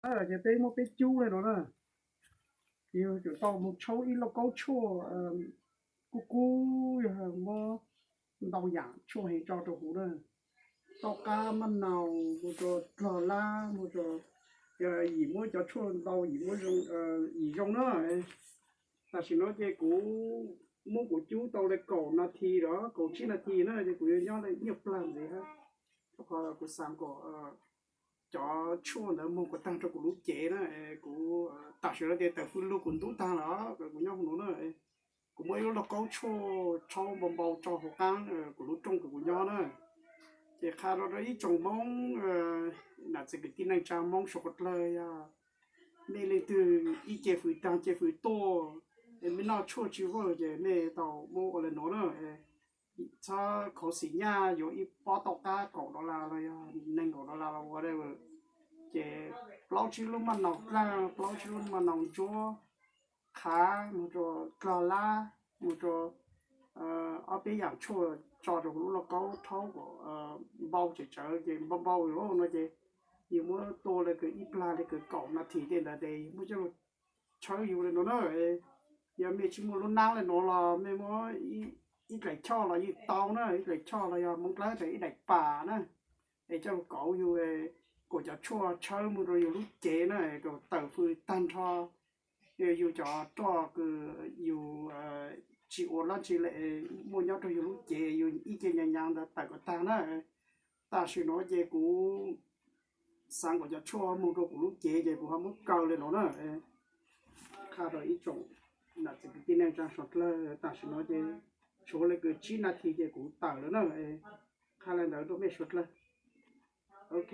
Ces peb muab peb cub li no na, ces yuav tsum tau mus tshaub ib lauj kaub tshuaj kub kub, yog muab ntau yam tshuaj heev tso rau huv na. Toj qab, maj naus, mus rau dlog lab, mus rau, yim muab cov tshuaj ntau yim muab, yim zoo na. Tam sim no ces kuv muab kuv cub tau li kaum nas this los kaum tsib nas this na ces kuv yuav nyob li nyuaj plag ntxiv hab, rau qhov kuv xav kom cov tshuaj ntawd moog kom taag rau kuv lub cev na. Kuv tam sim no ces tawm fwj lug kuv ntub taag lawm, kuv nyob hauv nuav na. Kuv muab ib lub lauj kaub tshuaj tshaub npau npau tso hauv qaab kuv lub rooj kws kuv nyob na. Ces qha rau rau ib tsoom Moob, nam txiv kwv tij neej tsaa Moob suav dlawg, yog mej leej twg ib ce fwv taag ce fwv tuaj, mej noj tshuaj tsi vwj ces mej tau muab ua le nuav na. Txhob khuv xim nyaj, yuav ib pob toj qab kaum dollar los yog nees nkaum dollar los ua da, ces plaub tsib lub maj naus dlaaj, plaub tsib lub maj naus ntsuab, qhav, mus rau dlog lab, mus rau ob peb yaam tshuaj tso rau huv lub lauj kaub tshaub kom npau tsem tsawv ces npau npau no ces yus muab tua li kws ib plag li kws kaum nas this tej ntawd ces yus muab coj lug tshawb yus li no na. Yog mej tsi muaj lub naab li no los mej muab ib dlaim choj los yeej tau na, ib dlaim choj los yog Moob Dlawb tas ib daim pas na, es coj lug kauv yus, kuas cov tshuaj tshawb mus rau yus lub cev na, kom tawm fwj taag nrho yus cov roj kws yus tsi ua dlaab tsi le, muaj nyob rau yus lub cev, yus ib ce nyaav nyaav ntawd tawm kom taag na. Tam sim no ces kuv xaav kom cov tshuaj moog rau kuv lub cev ces kuv ho muab kaw li no na. Qha rau ib tsoom nam txiv kwv tij neej tsaa suav dlawg, tam sim no ces tshuav li kws tsib nas this ces kuv tawm lawm na. Qha li ntawd rau mej suav dlawg. Ok.